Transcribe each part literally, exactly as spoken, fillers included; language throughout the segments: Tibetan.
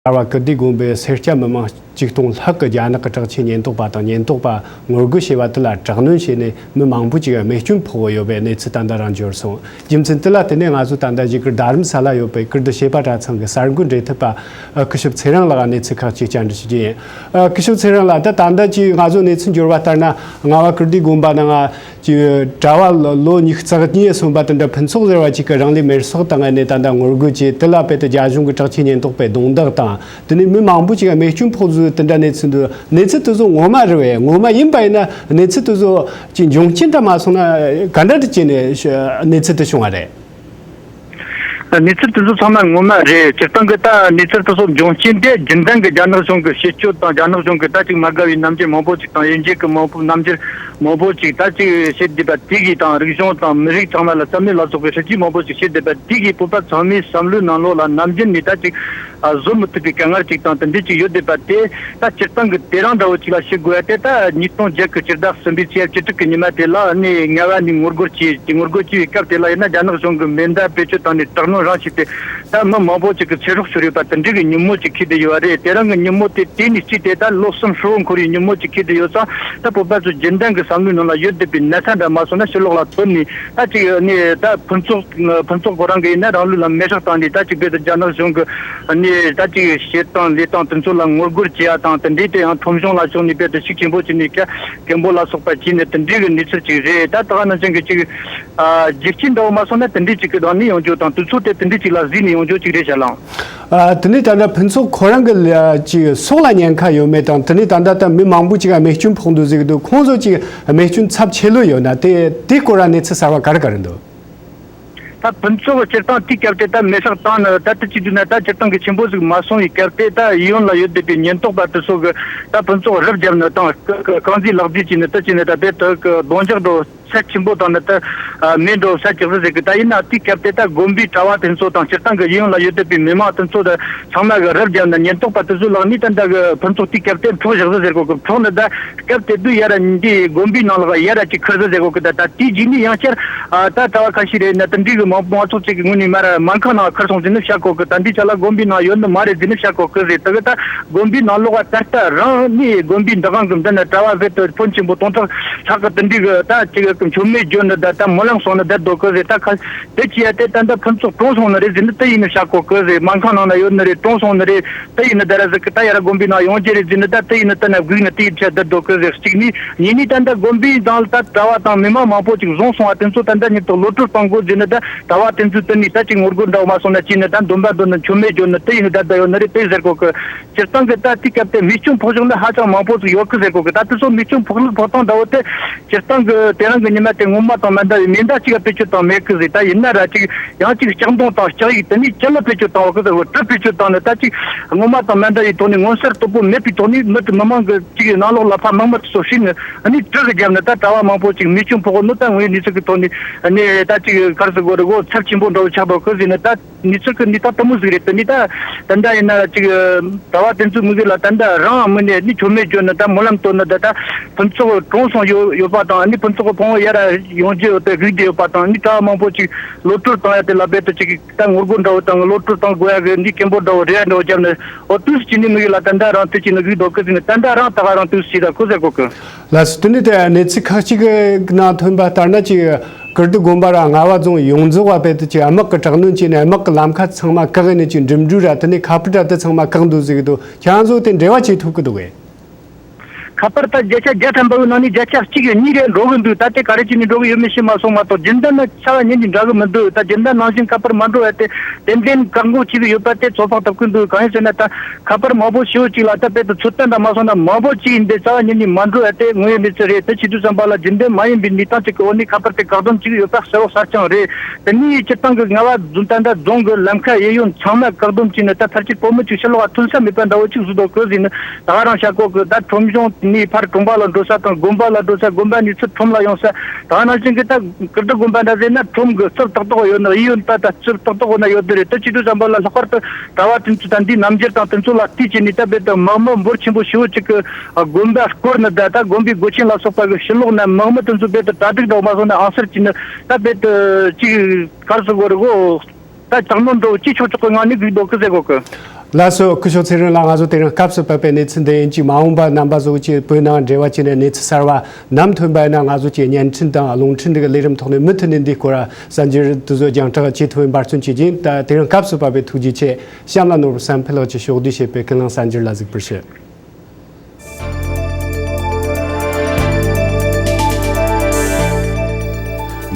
བར་བ་ཀིརྟི་དགོན་པའི་སེར་སྐྱ་མི་མང་གཅིག་སྟོང་ལྷག་གིས་རྒྱ་ནག་གི་དྲག་ཆས་ཉེན་རྟོག་པ་དང་ཉེན་རྟོག་པ་ངོ་རྒོལ་བྱས་པ་དེ་ལ་དྲག་གནོན་བྱས་ནས་མི་མང་པོ་ཅིག་རྨས་སྐྱོན་ཕོག་ཡོད་པའི་གནས་ཚུལ་ད་ལྟ་རང་འབྱོར་སོང་། རྒྱུ་མཚན་དེ་ལ་བརྟེན་ནས་ང་ཚོ་ད་ལྟ་བཞུགས་སྒར་རྡ་རམ་ས་ལ་ཡོད་པའི་ཀིརྟི་བྱེས་པ་གྲྭ་ཚང་གི་གསར་འགོད་འབྲེལ་མཐུད་པ་ཨ་སྐུ་ཞབས་ཚེ་རིང་ལགས་གནས་ཚུལ་ཁག་ཅིག་བཅར་འདྲི་ཞུ་རྒྱུ་ཡིན། ཨ་སྐུ་ཞབས་ཚེ་རིང་ལགས། ད་ད་ལྟ་ཅིག་ང་ཚོ་གནས་ཚུལ་འབྱོར་བ་ལྟར་ན། རྔ་བ་ཀིརྟི་དགོན་པ་ནང་ང་ཅིག་གྲྭ་བ་ལོ་ཉི་ཤུ་རྩ་གཉིས་སོན་པ་དེ་འདྲ་ཕུན་ཚོགས་ཟེར་བ་ཅིག་གིས་རང་ལུས་མེར་སྲེག་བཏང་ནས་ད་ལྟ་ངོ་རྒོལ་བྱས། དེ་ལ་དཔེ་དེ་རྒྱ་གཞུང་གི་དྲག་ཆས་ཉེན་རྟོག་པས་རྡུང་རྡེག་བཏང་། དེ་ནས་མི་མང་པོ་ཅིག་རྨས་སྐྱོན་ཕོག་ཚུལ་དེ་འདྲ་གནས་ཚུལ་འདུག། གནས་ཚུལ་དེ་ཚོ་ངོ་མ་རེད་བས། ངོ་མ་ཡིན་པ་ཡིན་ན་གནས་ཚུལ་དེ་ཚོ་ཅིག་འབྱུང་རྐྱེན་འདྲ་མ་སོང་ན་ག་འདྲ་དུ་བྱས་ནས་གནས་ཚུལ་དེ་བྱུང་བ་རེད། གནས་ཚུལ་དེ་ཚོ་ཚང་མ་ངོ་མ་རེད། སྤྱིར་བཏང་གི་ད་གནས་ཚུལ་དེ་ཚོ་འབྱུང་རྐྱེན་དེ་རྒྱུན་ལྡན་གྱི་རྒྱ་ནག་གཞུང་གི་བྱེད་སྤྱོད་དང་། རྒྱ་ནག་གཞུང་གི་ད་ཅིག་མ་དགའ་བའི་རྣམ་འགྱུར་མང་པོ་ཅིག་དང་། དབྱིན་ཇི་གི་མང་པོ་རྣམ་འགྱུར་མང་པོ་ཅིག་ད་ཅིག་བྱེད་བསྡད་པ་དེ་གིས་དང་། རིག་གཞུང་དང་མི་རིགས་ཚང་མ་ལ་བསམ་བློ་ལ་སོགས་པའི་སྲིད་ཇུས་མང་པོ་ཅིག་བྱེད་བསྡད་པ་དེ་གིས་བོད་པ་ཚང་མའི་བསམ་བློའི་ནང་ལོགས་ལ་ནམ་རྒྱུན་ནས་ད་ཅིག་བཟོད་མི་ཐུབ་པའི་དཀའ་ངལ་ཅིག་དང་དེ་འདྲས་ཅིག་ཡོད་བསྡད་པ་དེ། ད་སྤྱིར་བཏང་གི་དེ་རིང་འདྲ་བོ་ཅིག་ལ་ཞུ་དགོས་ཡ་དེ། ད་ཉིས་སྟོང་བརྒྱད་གི་སྤྱི་ཟླ་གསུམ་པའི་ཚེས་བཅུ་དྲུག་གི་ཉི་མ་དེ་ལ་ནས་རྔ་བ་ནས་ངོ་རྒོལ་བྱས། ངོ་རྒོལ་བྱས་པའི་སྐབས་དེ་ལ་ཡིན་ན་རྒྱ་ནག་གཞུང་གི་མེ་མདའ་བེད་སྤྱོད་བཏང་ནས་དྲག་གནོན་རང་བྱས་ཏེ། ད་མི་མང་པོ་ཅིག་གི་ཚེ་སྲོག་ཤོར་ཡོད་པ་དེ་འདྲའི་གི་ཉིན་མོ་ཅིག་འཁེལ་བསྡད་ཡོད་པ་རེད། དེ་རིང་གི་ཉིན་མོ་དེ་དེ་ནས་བརྩིས་ཏེ་ད་ལོ་གསུམ་ཧྲིལ་བོ་འཁོར་བའི་ཉིན་མོ་ཅིག་འཁེལ་བསྡད་ཡོད་ཙང་། ད་བོད་པ་ཚོ་རྒྱུན་ལྡན་གི་བསམ་བློའི་ནང་ལ་ཡོད་བསྡད་པའི་ན་ཚ་འདྲ་མ་སོང་ན་ཕྱི་ལོགས་ལ་ཐོན་ནས། ད་ཅིག་ནས་ད་ཕུན་ཚོགས་ཕུན་ཚོགས་ཁོ་རང་གི་ཡིན་ན་རང་ལུས་ལ་མེ་སྲེག་བཏང་ནས། ད་ཅིག་དཔེ་དེ་རྒྱ་ནག་གཞུང་གི་ནས་ད་ཅིག་བྱེད་སྟངས་ལས་སྟངས་དེ་ཚོ་ལ་ངོ་རྒོལ་བྱེད་ཡ་དང་། དེ་འདྲའི་དེ་ཡང་ཁྲོམ་གཞུང་ལ་ཕྱོགས་ནས་དཔེ་དེ་ཤུགས་ཆེན་པོ་བྱས་ནས་སྐད་སྐད་འབོད་ལ་སོགས་པ་བྱས་ནས་དེ་འདྲའི་གི་གནས་ཚུལ་ཅིག་རེད། ད་ད་ག་ནང་བཞིན་གི་ཅིག་ཨ་རྒྱུ་རྐྱེན་འདྲ་བོ་མ་སོང་ན་དེ་འདྲའི་ཅིག་གི་སྒང་ནས་ཡོང་རྒྱུ་དང་། དུས་ཚོད་དེ་དེ་འདྲའི་ཅིག་ལ་གཟིགས་ནས་ཡོང་རྒྱུ་ཅིག་རེད་ཤག་ལགས། ཨ་དེ་ནས་ད་ལྟ་ཕུན་ཚོགས་ཁོ་རང་གི་ལ་ཅིག་སྲོག་ལ་ཉེན་ཁ་ཡོད་མེད་དང་། དེ་ནས་ད་ལྟ་ད་མི་མང་པོ་ཅིག་རྨས་སྐྱོན་ཕོག་འདུག་ཟེར་གི་འདུག། ཁོང་ཚོ་ཅིག་རྨས་སྐྱོན་ཚབས་ཆེ་ལོས་ཡོད་ན། དེ་དེ་སྐོར་ལ་གནས་ཚུལ་གསར་བ་ག་རེ་ག་རེ་འདུག། ད་ཕུན་ཚོགས་སྤྱིར་བཏང་དེའི་སྐབས་དེ་ད་མེ་སྲེག་བཏང་ནི་ད་དེ་བྱེད་དུས་ན་ད་སྤྱིར་བཏང་གི་ཆེན་པོ་ཟིག་མ་སོང་བའི་སྐབས་དེ། ད་གཡས་གཡོན་ལ་ཡོད་བསྡད་པའི་ཉེན་རྟོག་པ་དེ་ཚོ་གི་ད་ཕུན་ཚོགས་རུབ་བརྒྱབ་ནི་དང་། རྐང་རྩིས་ལག་རྩིས་བྱས་ནི་དེ་བྱས་ནི་ད་དཔེ་དེ་གི་རྡུང་རྒྱག་འགྲོ། ཚད་ཆེན་པོ་དང་ནི་ད་མེ་འགྲོ་ས་རྒྱག་ཟེར་ཟེར་གི། ད་ཡིན་ན་དེའི་སྐབས་དེ་ད་དགོན་པའི་གྲྭ་བ་དེ་ཚོ་དང་། སྤྱིར་བཏང་གི་གཡས་གཡོན་ལ་ཡོད་བསྡད་པའི་མི་མང་དེ་ཚོ་ད་ཚང་མ་གི་རུབ་བརྒྱབ་ནི། ཉེན་རྟོག་པ་དེ་ཚོའི་ལག་ནས་ད་ད་གི་ཕུན་ཚོགས་དེའི་སྐབས་དེ་འཕྲོག་བཞག་ཟེར་ཟེར་གོ་གི། འཕྲོག་ནི་ད་སྐབས་དེ་དུས་ཡར་འདི་དགོན་པའི་ནང་ལོགས་ཡར་ཅིག་ཁུར་ཟེར་ཟེར་གོ་གི། ད་ད་དེའི་རྗེས་ནས་ཡང་བསྐྱར་ཨ་ད་གྲྭ་བ་ཁ་ཤས་རེད་ན་དེ་འདྲའི་གི་མང་མང་ཚོགས་ཅིག་གི་ངོས་ནས་མར་སྨན་ཁང་ནང་ཁུར་སོང་ཟེར་ནི་བཤད་གོ་གི། ད་འདི་ཅག་ལ་དགོན་པའི་ནང་ཡོད་ནི་མ་རེད་ཟེར་ནི་བཤད་གོ་གི་ཟེར། ད་གི་ད་དགོན་པའི་ནང་ལོགས་ལ་ད་ལྟ་རང་ནི་དགོན་པའི་འདུ་ཁང་གི་མདུན་ན་གྲྭ་བ་ཟེར་དུ་ཕོན་ཆེན་པོ་སྟོང་ཕྲག་ལྷག་གི་དེ་འདྲའི་གི་ད་ཅིག་གི་མཆོད་མེ་བརྗོད་ནི་ད་ད་སྨོན་ལམ་གསུང་ནི་བསྡད་འདུག་གི་ཟེར། ད་ཁ་དེ་ཅི་ཡ་དེ་ད་ལྟ་ཕུན་ཚོགས་གྲོངས་སོང་ནི་རེད་ཟེར་ནི་དེ་ཡིན་ནི་བཤད་གོ་གི་ཟེར། སྨན་ཁང་ནང་ན་ཡོད་ནི་རེད། གྲོངས་སོང་ནི་རེད། དེ་ཡིན་ནི་ད་ར་ཟིག་གི་ད་ཡར་དགོན་པའི་ནང་ཡོང་རྒྱུ་རེད་ཟེར་ནི་ད་དེ་ཡིན་ནི་ད་ན་སྒུག་ནི་དེ་ཡིན་ཆ་བསྡད་འདུག་གི་ཟེར། གཅིག་ནི་གཉིས་ནི་ད་ལྟ་དགོན་པའི་ནང་ད་གྲྭ་བ་དང་མི་མང་མང་པོ་ཅིག་བཟུང་སོང་བ་དེ་ཚོ་ད་ལྟ་ཉིད་དུ་གློད་བཀྲོལ་གཏོང་དགོས་ཟེར་ནི། ད་གྲྭ་བ་དེ་ཚོས་དེ་ནི་ད་ཅིག་ངོ་རྒོལ་འདྲ་བོ་མ་སོང་ན་བྱས་ནི་ད་འདོན་པ་འདོན་ནི་མཆོད་མེ་བརྗོད་ནི་དེ་ཡིན་ནི་ད་ད་ཡོད་ནི་རེད་དེ་ཟེར་གོ་གི། སྤྱིར་བཏང་གི་ད་དེའི་སྐབས་དེ་རྨས་སྐྱོན་ཕོག་ཕྱོགས་འདི་ཧ་ཅང་མང་པོ་ཟིག་ཡོད་གི་ཟེར་གོ་གི། ད་དེ་ཚོ་རྨས་སྐྱོན་ཕོག་ལུགས་ཕོག་སྟངས་འདྲ་བོ་དེ་སྤྱིར་བཏང་གི་དེ་རིང་གི་ཉི་མ་དེ་སྔོན་མ་དང་མ་འདྲ་བའི་མེ་མདའ་གཅིག་ག་བེད་སྤྱོད་བཏང་མེད་གི་ཟེར། ད་ཡིན་ན་ར་ཅིག་ཡང་ཅིག་ལྕགས་མདུང་དང་ལྕགས་ཡིག་དེ་ནས་ཅི་ལ་བེད་སྤྱོད་བཏང་བ་གི་ཟེར་གོ། གྲི་བེད་སྤྱོད་བཏང་ནས་ད་ཅིག་སྔོན་མ་དང་མ་འདྲ་བའི་ཐོག་ནས་མངོན་གསལ་དོད་པོ་མེད་པའི་ཐོག་ནས་མི་དེ་མི་མང་གི་ཅིག་ནང་ལོགས་ལ་ཕ་དམག་མི་དེ་ཚོ་ཧྲིག་ནས་ཨ་ནི་གྲི་གི་རྒྱབ་ནས་ད་གྲྭ་བ་མང་པོ་ཅིག་རྨས་སྐྱོན་ཕོག་གོ་ནོ། ད་དངོས་ཡོད་གནས་ཚུལ་གི་ཐོག་ནས་ཨ་ནི་ད་ཅིག་ག་རེ་ཟེར་དགོས་རེད་གོ། ཚབས་ཆེན་པོ་འདྲ་བོ་ཆགས་འདུག་གི་ཟེར་ནས། ད་གནས་ཚུལ་གི་གནས་སྟངས་དེ་མོ་ཟིག་རེད། དེ་ནས་ད་ད་འདྲ་ཡིན་ན་ཅིག་གྲྭ་བ་དེ་ཚོའི་དམིགས་ཡུལ་ལ་ད་ལྟ་རང་མི་ནས་ནི་མཆོད་མེ་བརྗོད་ནི་ད་སྨོན་ལམ་བཏོན་ནི་ད་ད་ཕུན་ཚོགས་གྲོངས་སོང་ཡོད་ཡོད་པ་དང་། ནི་ཕུན་ཚོགས་ཕུང་པོ་ཡར་ཡོང་རྒྱུ་ཡོད་པའི་སྒུག་བསྡད་ཡོད་པ་དང་། ནི་གྲྭ་བ་མང་པོ་ཅིག་གློད་བཀྲོལ་བཏང་ཡ་དེ་ལ་རྦད་དེ་ཅིག་ད་ངོ་རྒོལ་འདྲ་བོ་དང་གློད་བཀྲོལ་བཏང་དགོས་ཡ་གི་འདི་སྐད་འབོད་འདྲ་བོ་རེ་ཡ་འདྲ་བོ་བརྒྱབ་ནི། འོ་དུས་སུ་ཅི་ནི་དམིགས་ཡུལ་ལ་ད་ལྟ་རང་དུས་ཀྱི་ནི་སྒུག་འདུག་གི་ཟེར་ནི། ད་ལྟ་རང་ད་ག་རང་དུས་སུ་ཞིག་ད་ཁོ་ཟེར་གོ་གི། ལགས་སོ། དེ་ནས་དེ་གནས་ཚུལ་ཁག་ཅིག་གི་ནང་ཐོན་པ་ལྟར་ན་ཅིག་ཀིརྟི་དགོན་པ་ར་རྔ་བ་རྫོང་ཡོངས་རྫོགས་བ་དཔེ་དེ་ཅིག་དམག་གི་དྲག་གནོན་བྱས་ནས་དམག་གི་ལམ་ཁ་ཚང་མ་བཀག་ནས་ཅིག་འགྲིམ་འགྲུལ་ར་དེ་ནས་ཁ་པར་ར་དེ་ཚང་མ་བཀག་འདུག་ཟེར་གི་འདུག། ཁྱེད་རང་ཚོ་དེ་འབྲེལ་བ་བྱེད་ཐུབ་གི་འདུག་གས། ཁ་པར་ད་བརྒྱ་ཆ་བརྒྱ་ཐམ་པའི་ནང་ནས་བརྒྱ་ཆ་གཅིག་གཉིས་རེ་འགྲོ་གི་འདུག། ད་དེ་ག་རེ་བྱས་ནས་འགྲོ་གི་ཡོད་མེད་ཤེས་མ་སོང་མ་གཏོགས་རྒྱུན་ལྡན་ན་ཆ་བ་ཉིད་ནས་འདྲ་གི་མི་འདུག། ད་རྒྱུན་ལྡན་ནང་བཞིན་ཁ་པར་མ་འགྲོ་བ་དེ་ཏན་ཏན་བཀག་འགོག་བྱེད་ཀྱི་ཡོད་པ་དེ་ཚོད་དཔག་ཐུབ་ཀྱི་འདུག། གང་ཡིན་ཟེར་ན་ད་ཁ་པར་མང་པོ་ཞེ་པོ་ཅིག་ལ་ད་དཔེ་དུ་ཚོད་ལྟ་འདྲ་མ་སོང་ན་མང་པོ་ཅིག་ཡིན་ཏེ་རྩ་བ་ཉིད་ནས་མ་འགྲོ་བ་དེ་དངོས་ཡོད་གནས་ཚུལ་རེད། དེ་བྱེད་དུས་ཙམ་པ་ལ་རྒྱུན་ལྡན་མ་ཡིན་པའི་གནས་སྟངས་ཅིག་གི་འོག་ནས་ཁ་པར་དེ་བཀག་སྡོམ་བྱེད་ཀྱི་ཡོད་པ་གསལ་བོ་གསལ་རྐྱང་རེད། དེ་ནས་སྤྱིར་བཏང་གི་རྔ་བ་རྫོང་ད་ལྟ་རྫོང་གི་ལམ་ཁ་གཡས་གཡོན་ཚང་མ་བཀག་སྡོམ་བྱས་ནས་ད་ཕལ་ཆེར་བོད་མི་ཅིག་ཕྱི་ལོགས་ལ་ཐོན་ས་མེད་པ་འདྲ་བོ་ཅིག་བཟོས་འདུག་གི་ཟེར་ནས་ད་ག་རང་བཤད་གོ་གི། ད་ཁྲོམ་གཞུང་ནས་ཕར་གྲོང་པ་ལ་འགྲོ་ས་དང་དགོན་པ་ལ་འགྲོ་ས། དགོན་པ་ནས་ཚུར་ཁྲོམ་ལ་ཡོང་ས། ད་ག་ནང་བཞིན་གི་ད་ཀིརྟི་དགོན་པ་འདྲ་ཟེར་ན་ཁྲོམ་གི་རྩིབ་ཏག་ཏག་ཡོད་ན་གཡས་གཡོན་པ་ད་རྩིབ་ཏག་ཏག་ཡོད་ན་ཡོད་དེ་རེད། ད་བྱེད་དུས་ཙམ་པ་ལ་ལྷག་པར་དུ་གྲྭ་བ་དེ་ཚོ་ད་འདིའི་རྣམ་འགྱུར་དང་དེ་ཚོ་ལ་བལྟས་བྱས་ནས་ད་རྦད་དེ་དམག་མི་འབོར་ཆེན་པོ་ཞེ་པོ་ཅིག་གི་དགོན་པ་བསྐོར་ནས་ད་ད་དགོན་པའི་སྒོ་ཆེན་ལ་སོགས་པ་གི་ཕྱི་ལོགས་ན་དམག་མི་དེ་ཚོ་རྦད་དེ་གྲ་སྒྲིག་འདྲ་བོ་མ་སོང་ན་ཨང་གསར་གྱིས་ནི་ད་རྦད་དེ་ཅིག་ག་རེ་ཟེར་དགོས་རེད་གོ། ད་དྲག་གནོན་འདྲ་བོ་ཅི་ཆོག་ཆོག་གི་ངང་ནས་སྒུག་འདུག་གི་ཟེར་གོ་གི། ལགས་སོ། སྐུ་ཞབས་ཚེ་རིང་ལགས། ང་ཚོ་དེ་རིང་སྐབས་སུ་བབས་པའི་གནས་ཚུལ་འདི་ཡིན་གཅིག་མ་འོངས་པ་རྣམ་པ་ཚོ་གཅིག་བོད་ནང་འབྲེལ་བ་བྱས་ནས་གནས་ཚུལ་གསར་བ་ནམ་ཐོན་པ་ཡིན་ན་ང་ཚོ་གཅིག་བརྙན་འཕྲིན་དང་རླུང་འཕྲིན་འདི་གི་ལས་རིམ་ཐོག་ནས་མུ་མཐུད་ནས་འདིའི་སྐོར་གསར་འགྱུར་དེ་ཚོ་རྒྱང་བསྒྲགས་བྱེད་ཐུབ་པའི་འབད་བརྩོན་བྱེད་ཀྱི་ཡིན། ད་དེ་རིང་སྐབས་སུ་བབས་པའི་ཐུགས་རྗེ་ཆེ། གཤམ་ལ་ནོར་བུ་བསམ་འཕེལ་ལགས་ཀྱིས་ཕྱོགས་བསྡུས་བྱས་པའི་ཀུན་གླེང་གསར་འགྱུར་ལ་གཟིགས་པར་ཞུ།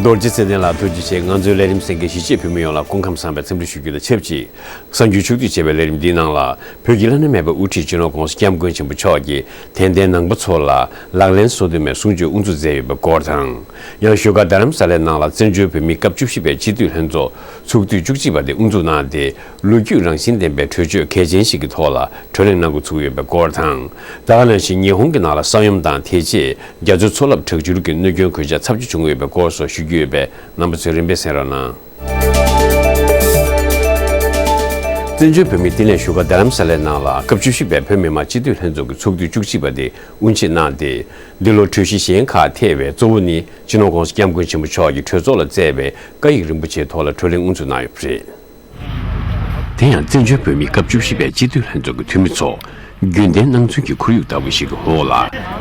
རྡོ་རྗེ་ཚེ་བརྟན་ལགས་ཐུགས་རྗེ་ཆེ། ང་ཚོའི་ལས་རིམ་གསན་མཁན་གཞིས་བྱེས་བོད་མི་ཡོངས་ལ་སྐུ་ཁམས་བཟང་བའི་འཚམས་འདྲི་ཞུ་རྒྱུ་དང་ཆབས་ཅིག་གསར་འགྱུར་ཕྱོགས་བསྡུས་བྱས་པའི་ལས་རིམ་འདིའི་ནང་ལ། བོད་ཀྱི་བླ་ན་མེད་པའི་དབུ་ཁྲིད་སྤྱི་ནོར་༸གོང་ས་༸སྐྱབས་མགོན་ཆེན་པོ་མཆོག་གིས་དད་ལྡན་ནང་པ་ཚོ་ལ་ལག་ལེན་བཟོ་ཐུབ་མེད་གསུང་ཆོས་དབུ་འཛུགས་མཛད་ཡོད་པའི་སྐོར་དང་། ཡང་བཞུགས་སྒར་རྡ་རམ་ས་ལའི་ནང་ལ་བཙན་བྱོལ་བོད་མིའི་སྐབས་བཅུ་བཞི་པའི་སྤྱི་འཐུས་ལྷན་ཚོགས་ཚོགས་དུས་བཅུ་གཅིག་པ་དེ་དབུ་འཛུགས་གནང་སྟེ། ལོ་རྒྱུས་རང་བཞིན་ལྡན་པའི་གྲོས་ཆོད་གལ་ཆེན་ཞིག་གི་ཐོག་ལ་གྲོས་གླེང་གནང་འགོ་ཚུགས་ཡོད་པའི་སྐོར་དང་། ད་ག་ནང་བཞིན་ཉི་ཧོང་གི་ནང་ལ་ས་ཡོམ་དང་དེ་རྗེས་རྒྱ་མཚོའི་མཚོ་རླབས་དྲག་འབྱོར་གྱི་གནོད་སྐྱོན་གོད་ཆག་ཚབས་ཆེ་བྱུང་ཡོད་པའི་སྐོར་སོགས་ཞུ་རྒྱུ་ཡོད་པས། རྣམ་པ་ཚོས་རིམ་པས་གསན་རོགས་གནང་། བཙན་བྱོལ་བོད་མིའི་བསྟི་གནས་བཞུགས་སྒར་རྡ་རམ་ས་ལའི་ནང་ལ་སྐབས་བཅུ་བཞི་པའི་བོད་མི་མང་སྤྱི་འཐུས་ལྷན་ཚོགས་ཀྱི་ཚོགས་དུས་བཅུ་གཅིག་པ་དེ་དབུ་འབྱེད་གནང་སྟེ། འདི་ལོ་གྲོས་གཞི་གཞན་ཁག་ཐེ་བའི་གཙོ་བོ་ནི་སྤྱི་ནོར་༸གོང་ས་༸སྐྱབས་མགོན་ཆེན་པོ་མཆོག་གིས་གྲོས་ཚོགས་ལ་བསྩལ་བའི་བཀའ་ཡིག་རིན་པོ་ཆེའི་ཐོག་ལ་གྲོས་གླེང་དབུ་འཛུགས་གནང་ཡོད་པ་རེད། དེ་ཡང་བཙན་བྱོལ་བོད་མིའི་སྐབས་བཅུ་བཞི་པའི་སྤྱི་འཐུས་ལྷན་ཚོགས་ཀྱི་འཐུས་མི་ཚོ་རྒྱུན་ལྡན་སྣང་ཚུལ་གྱི་ཁོར་ཡུག་ལྟ་བུ་ཞིག་གི་འོག་ལ་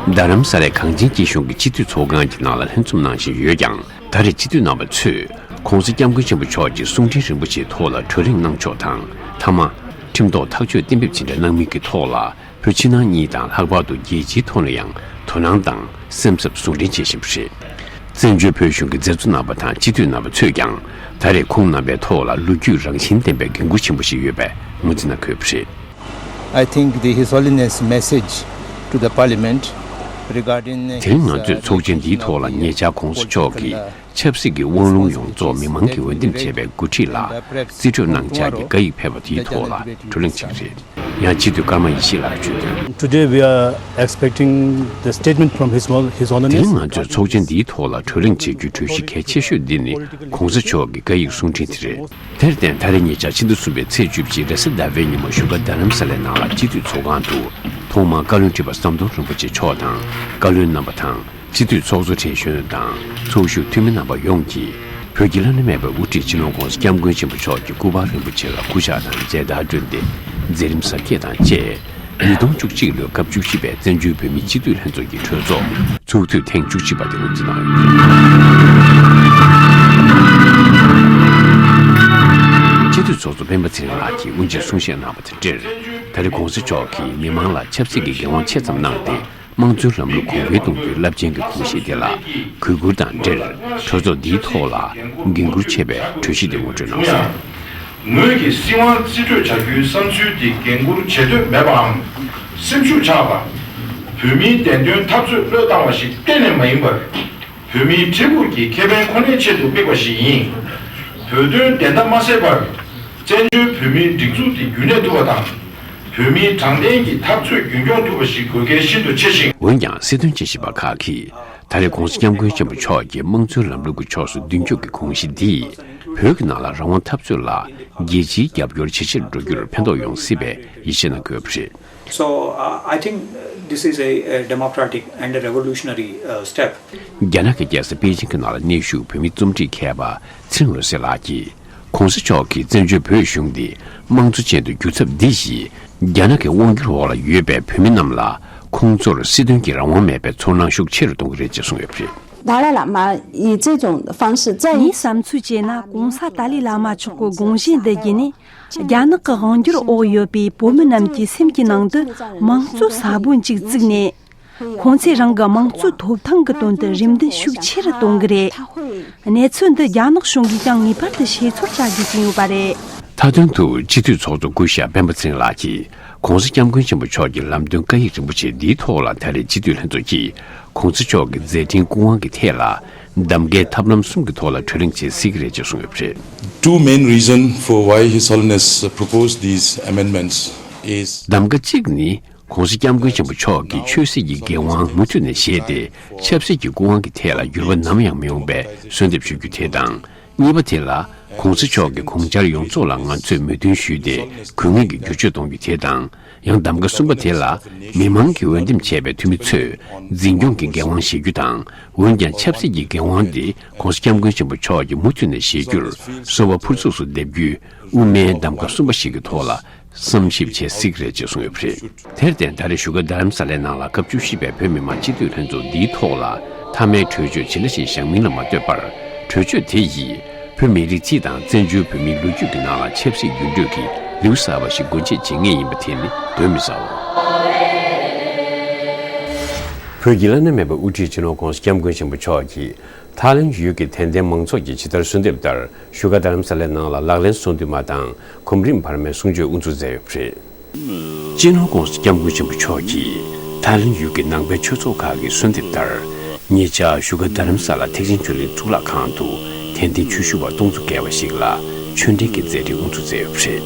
རྡ་རམ་ས་ལའི་གངས་ཅན་སྐྱིད་གཤོངས་ཀྱི་སྤྱི་འཐུས་ཚོགས་ཁང་གི་ནང་ལ་ལྷན་འཛོམས་གནང་བཞིན་ཡོད་ཀྱང་། ད་རེས་སྤྱི་འཐུས་རྣམ་པ་ཚོས་༸གོང་ས་༸སྐྱབས་མགོན་ཆེན་པོ་མཆོག་གི་གསུང་འཕྲིན་རིན་པོ་ཆེའི་ཐོག་ལ་གྲོས་གླེང་གནང་ཕྱོགས་དང་། མཐའ་མ་ཁྲིམས་ཐོག་ཐག་གཅོད་གཏན་འབེབས་ཇི་འདྲ་གནང་མིན་གྱི་ཐོག་ལ། བོད་ཕྱི་ནང་གཉིས་དང་ལྷག་པར་དུ་རྒྱལ་སྤྱིའི་ཐོག་ནས་ཡང་དོ་སྣང་དང་སེམས་འཚབ་ཟུང་འབྲེལ་བྱེད་བཞིན་པ་རེད། བཙན་བྱོལ་བོད་གཞུང་གི་མཛད་གཙོ་རྣམ་པ་དང་སྤྱི་འཐུས་རྣམ་པ་ཚོས་ཀྱང་ད་རེས་ཁོང་རྣམ་པའི་ཐོག་ལ་ལོ་རྒྱུས་རང་བཞིན་ལྡན་པའི་འགན་འཁུར་ཆེན་པོ་ཞིག་ཡོད་པའི་ངོས་འཛིན་གནང་གི་ཡོད་པ་རེད། I think the, His Holiness message to the Parliament regarding དེ་རིང་ང་ཚོས་ཚོགས་ཆེན་འདིའི་ཐོག་ལ་ཉེ་ཆར་༸གོང་ས་མཆོག་གིས་ཆབ་སྲིད་ཀྱི་དབང་ལུང་ཡོངས་རྫོགས་མི་མང་གིས་འོས་འདེམས་བྱས་པའི་འགོ་ཁྲིད་ལ་རྩིས་སྤྲོད་གནང་འཆར་གྱི་བཀའ་ཡིག་ཕེབས་པ་དེའི་ཐོག་ལ་གྲོས་གླེང་བྱས་པ་རེད། ཡང་སྤྱི་འཐུས་ཀརྨ་ཡེ་ཤེས་ལགས་བརྗོད་དོན། Today we are expecting the statement from His Hon- His དེ་རིང་Holiness. ང་ཚོས་ཚོགས་ཆེན་འདིའི་ཐོག་ལ་གྲོས་གླེང་བྱེད་རྒྱུའི་གྲོས་གཞི་གལ་ཆེ་ཤོས་འདི་ནི་༸གོང་ས་མཆོག་གི་བཀའ་ཡིག་གསུང་འཕྲིན་དེ་རེད། དེར་བརྟེན་ད་རེས་ཉེ་ཆར་ཕྱི་ཟླ་གསུམ་པའི་ཚེས་བཅུ་གཅིག་རེས་གཟའ་ཟླ་བའི་ཉིན་མོ་བཞུགས་སྒར་རྡ་རམ་ས་ལའི་ནང་ལ་སྤྱི་འཐུས་ཚོགས་ཁང་དུ་ཐོག་མར་བཀའ་བློན་ཁྲི་པ་ཟམ་གདོང་རིན་པོ་ཆེ་མཆོག་དང་བཀའ་བློན་རྣམ་པ་དང་། སྤྱི་འཐུས་ཚོགས་གཙོ་མཁྲེགས་གཞོན་དང་ཚོགས་ཞུགས་འཐུས་མི་རྣམ་པ་ཡོངས་ཀྱིས་བོད་ཀྱི་བླ་ན་མེད་པའི་དབུ་ཁྲིད་སྤྱི་ནོར་༸གོང་ས་༸སྐྱབས་མགོན་ཆེན་པོ་མཆོག་གི་སྐུ་པར་རིན་པོ་ཆེ་ལ་སྐུ་ཕྱག་དང་མཇལ་དར་བསྒྲོན་ཏེ་མཛད་རིམ་གཟབ་རྒྱས་དང་བཅས། ཉིས་སྟོང་བཅུ་གཅིག་ལོའི་སྐབས་བཅུ་བཞི་པའི་བཙན་བྱོལ་བོད་མིའི་སྤྱི་འཐུས་ལྷན་ཚོགས་ཀྱི་གྲོས་ཚོགས་ཚོགས་དུས་ཐེངས་བཅུ་གཅིག་པ་དེ་དབུ་འཛུགས་གནང་ཡོད། སྤྱི་འཐུས་ཚོགས་གཙོ་སྤེན་པ་ཚེ་རིང་ལགས་ཀྱིས་དབུ་འབྱེད་གསུང་བཤད་གནང་བ་དང་འབྲེལ། ད་རེས་༸གོང་ས་མཆོག་གིས་མི་མང་ལ་ཆབ་སྲིད་ཀྱི་འགན་དབང་ཆེ་ཙམ་གནང་སྟེ། དམངས་གཙོའི་ལམ་ལུགས་གོང་འཕེལ་གཏོང་རྒྱུའི་རླབས་ཆེན་གྱི་དགོངས་གཞི་དེ་ལ་གུས་བཀུར་དང་འབྲེལ། གྲོས་ཚོགས་འདིའི་ཐོག་ལ་འགན་འཁུར་ཆེ་བའི་གྲོས་གཞི་དེ་ངོ་སྤྲོད་གནང་སོང་། ངོས་ཀྱིས་སྲིད་དབང་རྩིས་སྤྲོད་བྱ་རྒྱུའི་བསམ་ཚུལ་འདི་འགན་འཁུར་བྱེད་འདོད་མེད་པའམ། སེམས་ཤུགས་ཆག་པ། བོད་མིའི་བདེན་དོན་འཐབ་རྩོད་བློས་བཏང་བ་ཞིག་གཏན་ནས་མ་ཡིན་པར། བོད་མིའི་འཕྲལ་ཕུགས་ཀྱི་ཁེ་ཕན་ཁོ་ནའི་ཆེད་དུ་དམིགས་པ་ཞིག་ཡིན། བོད་དོན་བདེན་མཐའ་མ་གསལ་བར། བཙན་བྱོལ་བོད་མིའི་སྒྲིག་འཛུགས་དེ་རྒྱུན་གནས་ཐུབ་པ་དང་། བོད་མིའི་དྲང་བདེན་གྱི་འཐབ་རྩོད་རྒྱུན་སྐྱོང་ཐུབ་པ་ཞིག་དགོས་གལ་ཤིན་ཏུ་ཆེ་ཞིང་། འོན་ཀྱང་སྲིད་དོན་དཔྱད་ཞིབ་པ་ཁག་གིས་ད་རེས་༸གོང་ས་༸སྐྱབས་མགོན་ཆེན་པོ་མཆོག་གིས་དམངས་གཙོའི་ལམ་ལུགས་ཀྱི་ཕྱོགས་སུ་མདུན་སྐྱོད་ཀྱི་དགོངས་གཞི་འདིས་བོད་ཀྱི་ནང་ལ་རང་དབང་འཐབ་རྩོད་ལ་རྒྱལ་སྤྱིའི་རྒྱབ་སྐྱོར་ཇེ་ཆེར་འགྲོ་རྒྱུར་ཕན་ཐོགས་ཡོང་སྲིད་པའི་ཡིད་ཆེས་གནང་དགོས་པ་རེད། So, uh, I think this is a, a democratic and a revolutionary, uh, step. རྒྱ་ནག་གི་རྒྱལ་ས་པེ་ཅིང་གི་ནང་ལ་གནས་བཞུགས་བོད་མི་རྩོམ་སྒྲིག་མཁས་པ་ཚེ་རིང་འོད་ཟེར་ལགས་ཀྱིས། ༸གོང་ས་མཆོག་གིས་བཙན་བྱོལ་བོད་གཞུང་འདི་དམངས་གཙོ་ཅན་དུ་འགྱུར་ཐབས་འདི་ཡིས། རྒྱ་ནག་གི་དབང་སྒྱུར་འོག་ལ་ཡོད་པའི་བོད་མི་རྣམས་ལ་ཁོང་ཚོར་སྲིད་དོན་གྱི་རང་དབང་མེད་པའི་ཚོར་སྣང་ཤུགས་ཆེ་རུ་གཏོང་གི་རེད་ཅེས་གསུངས་ཡོད་པ་རེད། 达赖喇嘛以这种方式再一次 ངའི་བསམ་ཚུལ་བྱས་ན། གོང་ས་ཏཱ་ལའི་བླ་མ་མཆོག་གི་དགོངས་གཞི་འདི་བརྒྱུད་ནས། རྒྱ་ནག་གི་དབང་སྒྱུར་འོག་ཡོད་པའི་བོད་མི་རྣམས་ཀྱི་སེམས་ཀྱི་ནང་དུ་དམངས་གཙོ་ས་བོན་ཅིག་བཙུགས་ནས། ཁོང་ཚོས་རང་གི་དམངས་གཙོའི་ཐོབ་ཐང་གི་དོན་དུ་རེ་འདུན་ཤུགས་ཆེ་རུ་གཏོང་གི་རེད། གནས་ཚུལ་འདི་རྒྱ་ནག་གཞུང་གིས་ཀྱང་ངེས་པར་དུ་ཤེས་ཚོར་བྱ་དགོས་ཀྱི་ཡོད་པ་རེད། མཐའ་དོན་དུ་སྤྱི་འཐུས་ཚོགས་གཙོ་སྐུ་ཞབས་སྤེན་པ་ཚེ་རིང་ལགས་ཀྱིས་༸གོང་ས་༸སྐྱབས་མགོན་ཆེན་པོ་མཆོག་གི་ལམ་སྟོན་བཀའ་ཡིག་རིན་པོ་ཆེ་འདིའི་ཐོག་ལ་ད་རེས་སྤྱི་འཐུས་ལྷན་ཚོགས་ཀྱིས་༸གོང་ས་མཆོག་གི་མཛད་འཕྲིན་སྐུ་དབང་གི་ཐད་ལ་གདམ་གའི་ཐབས་ལམ་གསུམ་གྱི་ཐོག་ལ་གྲོས་གླེང་བྱེད་སྲིད་ཀྱི་རེད་ཅེས་གསུངས་ཡོད་པ་རེད། Two main reason for why His Holiness proposed these amendments is གདམ་ག་གཅིག་ནི། ༸གོང་ས་༸སྐྱབས་མགོན་ཆེན་པོ་མཆོག་གིས་ཆོས་སྲིད་ཀྱི་འགན་དབང་མུ་མཐུད་ནས་བཞེས་ཏེ། ཆབ་སྲིད་ཀྱི་སྐུ་དབང་གི་ཐད་ལ་འགྱུར་བ་ནམ་ཡང་མི་ཡོང་པའི་གསོལ་འདེབས་ཞུ་རྒྱུ་དེ་དང་། གཉིས་པ་དེ་ལ། ༸གོང་ས་མཆོག་གི་དགོངས་འཆར་ཡོངས་རྫོགས་ལ་ང་ཚོས་མོས་མཐུན་ཞུས་ཏེ། དགོས་ངེས་ཀྱི་བསྒྱུར་བཅོས་གཏོང་རྒྱུ་དེ་དང་། ཡང་གདམ་ག་གསུམ་པ་དེ་ལ། མི་མང་གིས་འོས་འདེམས་བྱས་པའི་འཐུས་མི་ཚོས་འཛིན་སྐྱོང་གི་འགན་དབང་བཞེས་རྒྱུ་དང་། འོན་ཀྱང་ཆབ་སྲིད་ཀྱི་འགན་དབང་དེ་༸གོང་ས་༸སྐྱབས་མགོན་ཆེན་པོ་མཆོག་གིས་མུ་མཐུད་ནས་བཞེས་རྒྱུར་གསོལ་བ་ཕུར་ཚུགས་སུ་འདེབས་རྒྱུའི་དབུ་མའི་གདམ་ག་གསུམ་པ་ཞིག་གི་ཐོག་ལ། བསམ་ཞིབ་བྱེད་སྲིད་ཀྱི་རེད་ཅེས་གསུངས་ཡོད་པ་རེད། དེར་བརྟེན་ད་རེས་བཞུགས་སྒར་རྡ་རམ་ས་ལའི་ནང་ལ་སྐབས་བཅུ་བཞི་པའི་བོད་མི་མང་སྤྱི་འཐུས་ལྷན་ཚོགས་འདིའི་ཐོག་ལ་མཐའ་མའི་གྲོས་ཆོད་ཇི་འདྲ་ཞིག་བཞག་མིན་ལ་མ་ལྟོས་པར། གྲོས་ཆོད་དེ་ཡིས་བོད་མི་རིགས་སྤྱི་དང་བཙན་བྱོལ་བོད་མིའི་ལོ་རྒྱུས་ཀྱི་ནང་ལ་ཆབ་སྲིད་འགྱུར་འགྲོས་ཀྱི་ལེའུ་གསར་བ་ཞིག་སྒོ་འབྱེད་བྱེད་ངེས་ཡིན་པ་དེ་ནི་གདོན་མི་ཟ་བ། བོད་ཀྱི་བླ་ན་མེད་པའི་དབུ་ཁྲིད་སྤྱི་ནོར་༧གོང་ས་༧སྐྱབས་མགོན་ཆེན་པོ་མཆོག་གིས་ཐའི་ལེན་ཡུལ་གྱི་དད་ལྡན་མང་ཚོགས་ཀྱིས་ཇི་ལྟར་གསོལ་འདེབས་ལྟར་བཞུགས་སྒར་རྡ་རམ་ས་ལའི་ནང་ལ་ལག་ལེན་སོ་བདུན་མ་དང་གོམ་རིམ་བར་མའི་གསུང་ཆོས་དབུ་འཛུགས་མཛད་ཡོད་པ་རེད། སྤྱི་ནོར་༧གོང་ས་༧སྐྱབས་མགོན་ཆེན་པོ་མཆོག་གིས་ཐའི་ལེན་ཡུལ་གྱི་ནང་པའི་ཆོས་ཚོགས་ཁག་གིས་གསོལ་འདེབས་ལྟར། ཉེ་ཆར་བཞུགས་སྒར་རྡ་རམ་ས་ལ་ཐེག་ཆེན་ཆོས་གླིང་གཙུག་ལག་ཁང་དུ་དད་ལྡན་ཆོས་ཞུ་བ་སྟོང་ཚོ་བརྒལ་བ་ཞིག་ལ་ཆོས་འབྲེལ་གྱི་མཛད་རིམ་དབུ་འཛུགས་མཛད་ཡོད་པ་རེད།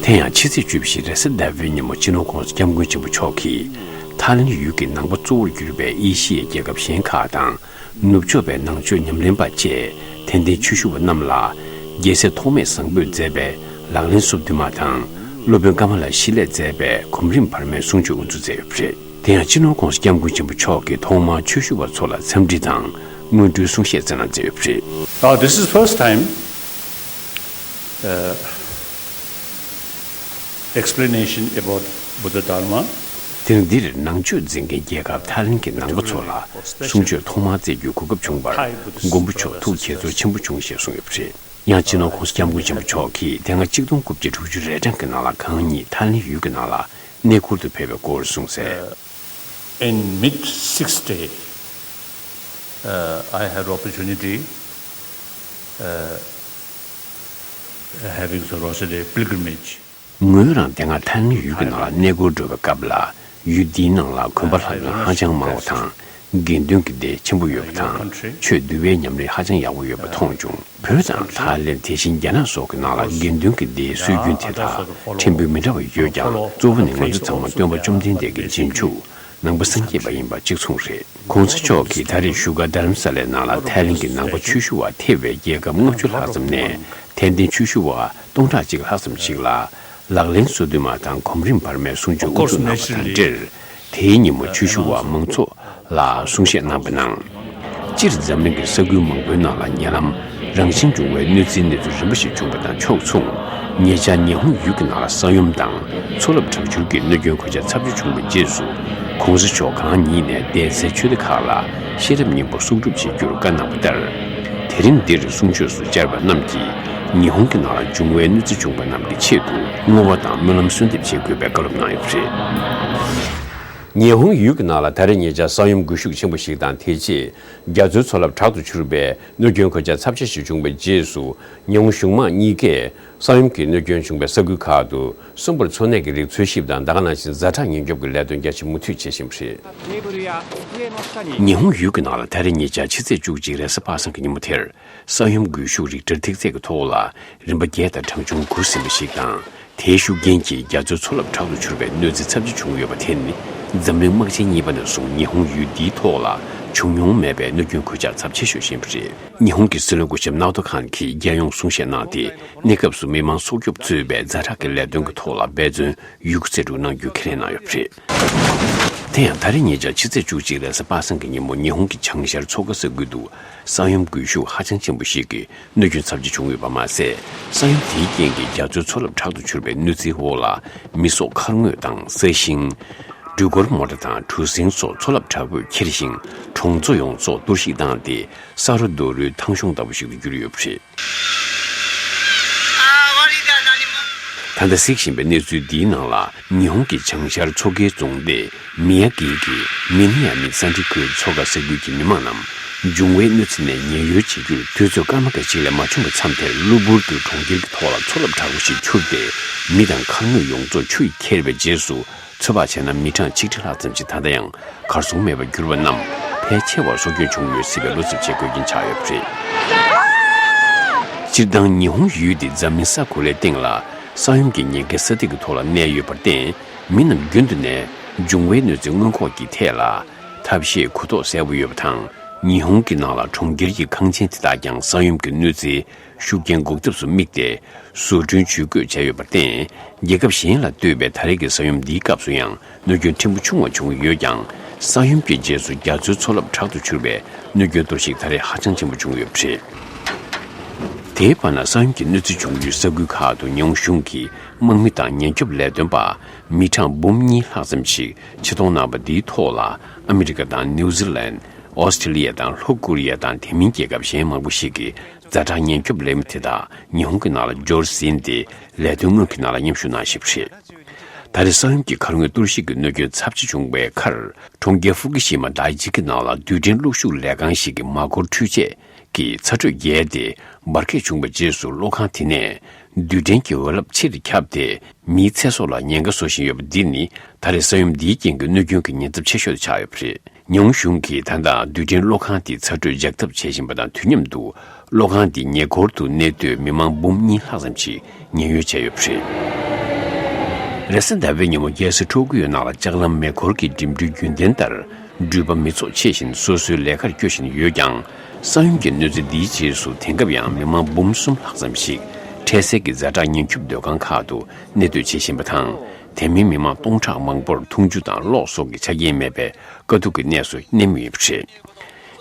དེ་ཡང་ཕྱི་ཚེས་བཅུ་བཞི་རེས་གཟའ་ཟླ་བའི་ཉིན་མོ་སྤྱི་ནོར་༧གོང་ས་༧སྐྱབས་མགོན་ཆེན་པོ་མཆོག་གིས་ཐའི་ལེན་ཡུལ་གྱི་ནང་པ་གཙོ་བོར་གྱུར་པའི་ཨེ་ཤི་ཡའི་རྒྱལ་ཁབ་གཞན་ཁག་དང་། ནུབ་ཕྱོགས་པའི་ནང་ཆོས་ཉམས་ལེན་པ་བཅས་དད་ལྡན་ཆོས་ཞུ་བ་རྣམས་ལ་རྒྱལ་སྲས་ཐོགས་མེད་བཟང་པོས་མཛད་པའི་ལག་ལེན་སོ་བདུན་མ་དང་། སློབ་དཔོན་ཀ་མ་ལ་ཤཱི་ལས་མཛད་པའི་གོམ་རིམ་བར་མའི་གསུང་ཆོས་དབུ་འཛུགས་མཛད་ཡོད་པ་རེད། དེ་ཡང་སྤྱི་ནོར་༧གོང་ས་༧སྐྱབས་མགོན་ཆེན་པོ་མཆོག་གིས་ཐོག་མར་ཆོས་ཞུ་བ་ཚོ་ལ་འཚམས་འདྲི་དང་སྔོན་འགྲོའི་གསུང་བཤད་སྩལ་གནང་མཛད་ཡོད་པ་རེད། Now, this is first time, uh, explanation about Buddha Dharma. དེ་རིང་འདིར་ནང་ཆོས་འཛིན་མཁན་རྒྱལ་ཁབ་ཐའི་ལེན་གྱི་ནང་པ་ཚོ་ལ་གསུང་ཆོས་ཐོག་མར་སྩལ་རྒྱུའི་གོ་སྐབས་བྱུང་བར་མགོན་པོ་མཆོག་ཐུགས་དགྱེས་ཚོར་ཆེན་པོ་བྱུང་ཞེས་གསུངས་ཡོད་པ་རེད། ཡང་སྤྱི་ནོར་༧གོང་ས་༧སྐྱབས་མགོན་ཆེན་པོ་མཆོག་གིས་དེ་སྔ་གཅིག་སྟོང་དགུ་བརྒྱ་དྲུག་ཅུ་རེ་གྲངས་ཀྱི་ནང་ལ་གང་ཉིད་ཐའི་ལེན་ཡུལ་གྱི་ནང་ལ་གནས་སྐོར་དུ་ཕེབས་པའི་སྐོར་གསུངས་གསལ། In mid sixty, uh, I had opportunity, uh, having Zoroaster Day pilgrimage. ངོས་རང་དེ་སྔ་ཐའི་ལེན་ཡུལ་གྱི་ནང་ལ་གནས་སྐོར་འགྲོ་བའི་སྐབས་ལ། ཡུལ་འདིའི་ནང་ལ་དགོན་པ་ལྷ་སྒྲོན་ཧ་ཅང་མང་བ་དང་། དགེ་འདུན་གྱི་སྡེ་ཆེན་པོ་ཡོད་པ་དང་། ཆོས་འདུལ་བའི་ཉམས་ལེན་ཧ་ཅང་ཡག་པོ་ཡོད་པ་མཐོང་བྱུང་། བོད་དང་ཐའི་ལེན་དེ་བཞིན་རྒྱ་ནག་སོགས་ཀྱི་ནང་ལ་དགེ་འདུན་གྱི་སྡེའི་སྲོལ་རྒྱུན་དེ་དག་ཕྲན་བུ་མི་འདྲ་བ་ཡོད་ཀྱང་། གཙོ་བོ་ནི་ང་ཚོ་ཚང་མ་སྟོན་པ་བཅོམ་ལྡན་འདས་ཀྱི་རྗེས་འཇུག་ནང་པ་སངས་རྒྱས་པ་ཡིན་པ་གཅིག་མཚུངས་རེད། ༸གོང་ས་མཆོག་གིས་ད་རེས་བཞུགས་སྒར་རྡ་རམ་ས་ལའི་ནང་ལ་ཐའི་ལེན་གྱི་ནང་པ་ཆོས་ཞུ་བ་ཐེ་བའི་རྒྱལ་ཁབ་ལྔ་བཅུ་ལྷག་ཙམ་ནས་དད་ལྡན་ཆོས་ཞུ་བ་སྟོང་ཕྲག་གཅིག་ལྷག་ཙམ་ཞིག་ལ་ལག་ལེན་སོ་བདུན་མ་དང་གོམ་རིམ་བར་མའི་གསུང་ཆོས་དབུ་འཛུགས་གནང་བ་དང་འབྲེལ། དེའི་ཉིན་མོ་ཆོས་ཞུ་བ་མང་ཚོགས་ལ་གསུང་བཤད་གནང་བའི་ནང་། སྤྱིར་འཛམ་གླིང་གི་ས་ཁུལ་མང་པོའི་ནང་ལ་ཉེ་ལམ་རང་བཞིན་བྱུང་བའི་གནོད་འཚེའི་གནས་ཚུལ་རིམ་པ་ཞིག་བྱུང་བ་དང་ཕྱོགས་མཚུངས། ཉེ་ཆར་ཉི་ཧོང་ཡུལ་གྱི་ནང་ལ་ས་ཡོམ་དང་མཚོ་རླབས་དྲག་འཕྱུར་གྱི་གནོད་སྐྱོན་གོད་ཆག་ཚབས་ཆེ་བྱུང་བའི་རྗེས་སུ། ༸གོང་ས་མཆོག་གང་ཉིད་ནས་བསྡད་སའི་ཆོས་སྡེ་ཁག་ལ་ཤེས་རབ་སྙིང་པོ་གསོག་སྒྲུབ་བྱེད་རྒྱུར་བཀའ་གནང་བ་ལྟར། དེ་རིང་འདིར་གསུང་ཆོས་སུ་བཅར་བ་རྣམས་ཀྱིས་ཉི་ཧོང་གི་ནང་ལ་འབྱུང་བའི་གནོད་འཚེ་བྱུང་བ་རྣམས་ཀྱི་ཆེད་དུ་བསྔོ་བ་དང་སྨོན་ལམ་གསོལ་འདེབས་བྱེད་དགོས་པའི་བཀའ་སློབ་གནང་ཡོད་པ་རེད། ཉི་ཧོང་ཡུལ་གྱི་ནང་ལ་ད་རེས་ཉེ་ཆར་ས་ཡོམ་སྒུལ་ཤུགས་ཆེན་པོ་ཞིག་དང་། དེ་རྗེས་རྒྱ་མཚོའི་མཚོ་རླབས་དྲག་ཏུ་འཕྱུར་བའི་གནོད་སྐྱོན་གོད་ཆག་ཚབས་ཆེ་ཞིག་བྱུང་བའི་རྗེས་སུ། ཉི་ཧོང་གཞུང་མང་གཉིས་ཀས་ས་ཡོམ་གྱི་གནོད་སྐྱོན་བྱུང་བའི་ས་ཁུལ་ཁག་ཏུ་གསོན་པོར་འཚོ་གནས་ཀྱི་རིགས་འཚོལ་ཞིབ་དང་། ད་ག་ནང་བཞིན་ཛ་དྲག་ཉེན་སྐྱོབ་ཀྱི་ལས་དོན་རྒྱ་ཆེ་མུ་མཐུད་བྱེད་བཞིན་པ་རེད། ཉི་ཧོང་ཡུལ་གྱི་ནང་ལ་ད་རེས་ཉེ་ཆར་ཕྱི་ཚེས་བཅུ་གཅིག་རེས་གཟའ་པ་སངས་ཀྱི་ཉིན་མོ་དེར། ས་ཡོམ་སྒུལ་ཤུགས་རིག་ཊར་ཐིག་ཚད་ཀྱི་ཐོག་ལ་རིམ་པ་བརྒྱད་དང་གྲངས་ཆུང་དགུ་ཟིན་པ་ཞིག་དང་། དེའི་ཤུགས་རྐྱེན་གྱིས་རྒྱ་མཚོའི་མཚོ་རླབས་དྲག་ཏུ་འཕྱུར་བའི་གནོད་འཚེ་ཚབས་ཆེ་བྱུང་ཡོད་པ་དེ་ནི། འཛམ་གླིང་དམག་ཆེན་གཉིས་པ་ནས་བཟུང་ཉི་ཧོང་ཡུལ་འདིའི་ཐོག་ལ་བྱུང་མྱོང་མེད་པའི་གནོད་སྐྱོན་གོད་ཆག་ཚབས་ཆེ་ཤོས་ཤིག་ཡིན་པ་རེད། ཉི་ཧོང་གི་སྲིད་བློན་སྐུ་ཞབས་ནཱོ་ཏོ་ཁཱན་གྱིས་རྒྱལ་ཡོངས་གསུང་བཤད་གནང་སྟེ། གནས་སྐབས་སུ་མི་མང་སྲོག་སྐྱོབ་གཙོས་པའི་ཛ་དྲག་གི་ལས་དོན་གྱི་ཐོག་ལ་འབད་བརྩོན་ཡོད་རྒུ་རྩལ་སྤྲུགས་གནང་རྒྱུའི་ཁས་ལེན་གནང་ཡོད་པ་རེད། དེ་ཡང་ད་རེས་ཉེ་ཆར་ཕྱི་ཚེས་བཅུ་གཅིག་རེས་གཟའ་པ་སངས་ཀྱི་ཉིན་མོ་ཉི་ཧོང་གི་བྱང་ཤར་མཚོ་ཁ་ས་ཁུལ་དུ་ས་ཡོམ་སྒུལ་ཤུགས་ཧ་ཅང་ཆེན་པོ་ཞིག་གིས་གནོད་སྐྱོན་ཚབས་ཆེ་བྱུང་ཡོད་པ་མ་ཟད། ས་ཡོམ་དེའི་རྐྱེན་གྱིས་རྒྱ་མཚོའི་མཚོ་རླབས་དྲག་ཏུ་འཕྱུར་བའི་གནོད་འཚེའི་འོག་ལ་མི་སྲོག་མཁར་ངོས་དང་ས་ཤིང་། འགྲུལ་འཁོར་མོ་ཊ་དང་གྲུ་གཟིངས་སོགས་མཚོ་རླབས་དྲག་པོས་ཁྱེར་ཞིང་། གྲོང་ཚོ་ཡོངས་རྫོགས་གཏོར་བཤིག་བཏང་སྟེ། ས་རོ་རྡོ་རོའི་ཐང་གཞུང་ལྟ་བུ་ཞིག་ཏུ་གྱུར་ཡོད་པ་རེད། ད་ལྟ་གཟིགས་བཞིན་པའི་གནས་ཚུལ་འདིའི་ནང་ལ། ཉི་ཧོང་གི་བྱང་ཤར་མཚོ་ཁའི་རྫོང་སྡེ་མི་ཡ་གི་གི་མི་ནི་ཡ་མི་ས་འདྲི་ཁུལ་མཚོ་ཁ་ས་ཁུལ་གྱི་མི་མང་རྣམས་འབྱུང་བའི་གནོད་འཚེ་ནས་ཉེན་གཡོལ་བྱེད་རྒྱུར་དུས་ཚོད་སྐར་མ་འགའ་ཞིག་ལས་མ་བྱུང་བའི་མཚམས་དེར། གློ་བུར་དུ་གྲོང་ཁྱེར་གྱི་ཐོག་ལ་མཚོ་རླབས་དྲག་པོ་ཞིག་འཕྱུར་ཏེ། མི་དང་མཁར་ངོས་ཡོངས་རྫོགས་ཆུ་ཡིས་ཁྱེར་བའི་རྗེས་སུ། ཚོད་དཔག་བྱས་ན་མི་གྲངས་ཆིག་ཁྲི་ལྷག་ཙམ་ཞིག་ད་ལྟ་ཡང་གར་སོང་མེད་པར་གྱུར་པ་རྣམས་ཕལ་ཆེ་བར་སྲོག་སྐྱོན་བྱུང་ཡོད་སྲིད་པའི་བློ་འཚབ་བྱེད་དགོས་རྐྱེན་ཆགས་ཡོད་པ་རེད། སྤྱིར་བཏང་ཉི་ཧོང་ཡུལ་འདི་འཛམ་གླིང་ས་གོ་ལའི་སྟེང་ལ་ས་ཡོམ་གྱི་ཉེན་ཁའི་ས་ཐིག་གི་ཐོག་ལ་གནས་ཡོད་པར་བརྟེན། མི་རྣམས་རྒྱུན་དུ་ནས་འབྱུང་བའི་གནོད་འཚེ་སྔོན་འགོག་གི་ཐད་ལ་ཐབས་ཤེས་གུ་དོག་གསལ་པོ་ཡོད་པ་དང་། ཉི་ཧོང་གི་ནང་ལ་གྲོང་ཁྱེར་གྱི་ཁང་ཆེན་དེ་དག་ཀྱང་ས་ཡོམ་གྱི་གནོད་འཚེའི་ཤུགས་རྐྱེན་འགོག་ཐབས་སུ་དམིགས་ཏེ། བཟོ་སྐྲུན་ཇུས་འགོད་བྱས་ཡོད་པར་བརྟེན། རྒྱལ་ཁབ་གཞན་ལ་ལྟོས་པའི་ད་རེས་ཀྱི་ས་ཡོམ་འདིའི་སྐབས་སུ་ཡང་གནོད་སྐྱོན་ཕྲན་བུ་ཆུང་བ་བྱུང་ཡོད་ཀྱང་། ས་ཡོམ་གྱི་རྗེས་སུ་རྒྱ་མཚོའི་མཚོ་རླབས་དྲག་ཏུ་འཕྱུར་བའི་གནོད་སྐྱོན་གཏོར་བཤིག་ད་རེས་ཧ་ཅང་ཆེན་པོ་བྱུང་ཡོད་པ་རེད། དེའི་བར་ན་ས་ཡོམ་གྱི་གནོད་འཚེ་བྱུང་ཡུལ་ས་ཁུལ་ཁག་ཏུ་ཉི་ཧོང་གཞུང་གིས་དམག་མི་དང་ཉེན་སྐྱོབ་ལས་དོན་པ་མི་གྲངས་འབུམ་གཉིས་ལྷག་ཙམ་ཞིག་ཆེད་གཏོང་གནང་བ་འདིའི་ཐོག་ལ་ཨ་མི་རི་ཀ་དང་ནིའུ་ཛི་ལན། ཨོ་སི་ཀྲི་ལི་ཡ་དང་ལྷོ་ཀོ་རི་ཡ་དང་དེ་མིན་རྒྱལ་ཁབ་གཞན་མང་པོ་ཞིག་གིས་ཛ་དྲག་ཉེན་སྐྱོབ་ལས་མི་དེ་དག་ཉི་ཧོང་གི་ནང་ལ་འབྱོར་ཟིན་ཏེ་ལས་དོན་དངོས་ཀྱི་ནང་ལ་མཉམ་ཞུགས་གནང་བཞིན་པ་རེད། ད་རེས་ས་ཡོམ་གྱི་མཁར་རྔོན་གཏོར་བཤིག་གི་གནོད་སྐྱོན་ཚབས་ཆེ་བྱུང་བའི་ཁར། གྲོང་ཁྱེར་ཧྥུ་ཀུ་ཤི་མ་དཱའི་ཅི་གི་ནང་ལ་རྡུལ་ཕྲན་གློག་ཤུགས་ལས་ཁང་ཞིག་གི་མ་འཁོར་འཕྲུལ་ཆས་ཀྱིས་ཚ་དྲོད་བརྒྱལ་ཏེ་འབར་གས་བྱུང་བའི་རྗེས་སུ་གློག་ཁང་དེ་ནས་རྡུལ་ཕྲན་གྱི་འོད་རླབས་ཆེ་རུ་ཁྱབ་སྟེ། མིའི་ཚེ་སྲོག་ལ་ཉེན་ཁ་བཟོ་བཞིན་ཡོད་པ་འདི་ནི་ད་རེས་ས་ཡོམ་འདིའི་རྐྱེན་གྱིས་གནོད་སྐྱོན་གྱི་ཉེན་ཚབས་ཆེ་ཤོས་དེ་ཆགས་ཡོད་པ་རེད། ཉི་ཧོང་གཞུང་གིས་ད་ལྟ་རྡུལ་ཕྲན་གློག་ཁང་དེའི་ཚ་དྲོད་འཇགས་ཐབས་བྱེད་བཞིན་པ་དང་དུས་མཉམ་དུ། གློག་ཁང་དེའི་ཉེ་འཁོར་དུ་གནས་སྡོད་མི་མང་འབུམ་གཉིས་ལྷག་ཙམ་ཞིག་ཉེན་གཡོལ་བྱས་ཡོད་པ་རེད། རེས་གཟའ་ཟླ་བའི་ཉིན་མོ་རྒྱལ་ས་ཊོ་ཀི་ཡོ་ནང་ལ་ལྕགས་ལམ་མེ་འཁོར་གྱི་འགྲིམ་འགྲུལ་རྒྱུན་ལྡན་ལྟར་འགྲུལ་པ་མི་ཚོགས་ཆེ་བཞིན་སོ་སོའི་ལས་ཀར་སྐྱོད་བཞིན་ཡོད་ཀྱང་། ས་ཡོམ་གྱི་གནོད་འཚེ་འདིའི་རྗེས་སུ་དེང་སྐབས་ཡང་མི་མང་འབུམ་གསུམ་ལྷག་ཙམ་ཞིག་འཕྲལ་སེལ་གྱི་ཛ་དྲག་ཉེན་སྐྱོབ་སྡོད་ཁང་ཁག་ཏུ་གནས་སྡོད་བྱེད་བཞིན་པ་དང་། དེ་མིན་མི་མང་སྟོང་ཕྲག་མང་པོར་འཐུང་ཆུ་དང་གློག་སོགས་ཀྱི་ཆ་རྐྱེན་མེད་པའི་དཀའ་སྡུག་གི་གནས་སུ་གནས་མུས་ཡིན་པ་རེད།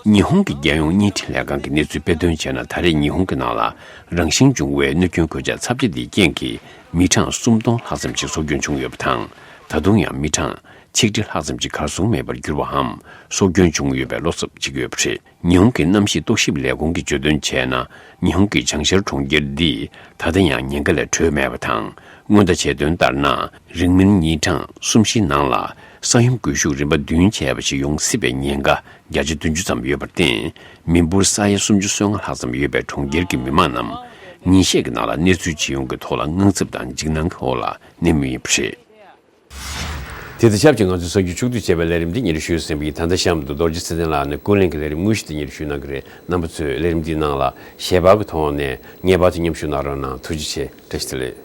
ཉི་ཧོང་གི་རྒྱལ་ཡོངས་བརྙན་འཕྲིན་ལས་ཁང་གི་གནས་ཚུལ་དཔེ་སྟོན་བྱས་ན། ད་རེས་ཉི་ཧོང་གི་ནང་ལ་རང་བཞིན་བྱུང་བའི་གནོད་སྐྱོན་གོད་ཆག་ཚབས་ཆེ་འདིའི་རྐྱེན་གྱིས་མི་གྲངས་སུམ་སྟོང་ལྷག་ཙམ་ཞིག་སྲོག་སྐྱོན་བྱུང་ཡོད་པ་དང་། ད་དུང་ཡང་མི་གྲངས་ཆིག་ཁྲི་ལྷག་ཙམ་ཞིག་གར་སོང་མེད་པར་གྱུར་བའམ་སྲོག་སྐྱོན་བྱུང་ཡོད་པའི་བློ་འཚབ་བྱེད་ཀྱི་ཡོད་པ་རེད། ཉི་ཧོང་གི་གནམ་གཤིས་རྟོག་ཞིབ་ལས་ཁུངས་ཀྱིས་བརྗོད་དོན་བྱས་ན། ཉི་ཧོང་གི་བྱང་ཤར་གྲོང་ཁྱེར་འདི་ད་ལྟ་ཡང་ཉེན་ཁ་ལས་གྲོལ་མེད་པ་དང་། སྔོན་བརྡ་བྱས་དོན་ལྟར་ན། རིང་མིན་ཉིན་གྲངས་གསུམ་བཞིའི་ནང་ལ་ས་ཡོམ་སྒུལ་ཤུགས་རིམ་པ་བདུན་བྱས་པ་ཞིག་ཡོང་སྲིད་པའི་ཉེན་ཁ་བརྒྱ་ཆ་བདུན་ཅུ་ཙམ་ཡོད་པར་བརྟེན། མི་འབོར་ས་ཡ་སུམ་ཅུ་སོ་ལྔ་ལྷག་ཙམ་ཡོད་པའི་གྲོང་ཁྱེར་གྱི་མི་མང་རྣམས་ཉིན་ཤས་ཀྱི་ནང་ལ་གནས་ཚུལ་ཇི་ཡོང་གི་ཐོག་ལ་དངངས་འཚབ་དང་འཇིགས་སྣང་གི་འོག་ལ་གནས་མུས་ཡིན་པ་རེད། དེ་དང་ཆབས་ཅིག་ང་ཚོའི་གསར་འགྱུར་ཕྱོགས་བསྡུས་བྱས་པའི་ལས་རིམ་འདི་སྙན་སྒྲོན་ཞུས་ཟིན་པ་ཡིན། ད་ལྟ་གཤམ་དུ་རྡོ་རྗེ་ཚེ་བརྟན་ལགས་ནས་ཀུན་གླེང་གི་ལས་རིམ་དངོས་གཞི་དེ་སྙན་སྒྲོན་ཞུ་གནང་གི་རེད། རྣམ་པ་ཚོས་ལས་རིམ་འདིའི་ནང་ལ་ཞལ་པར་གྱི་ཐོག་ནས་ངེས་པར་དུ་མཉམ་ཞུགས་གནང་རོགས་གནང་། ཐུགས་རྗེ་ཆེ། བཀྲ་ཤིས་བདེ་ལེགས།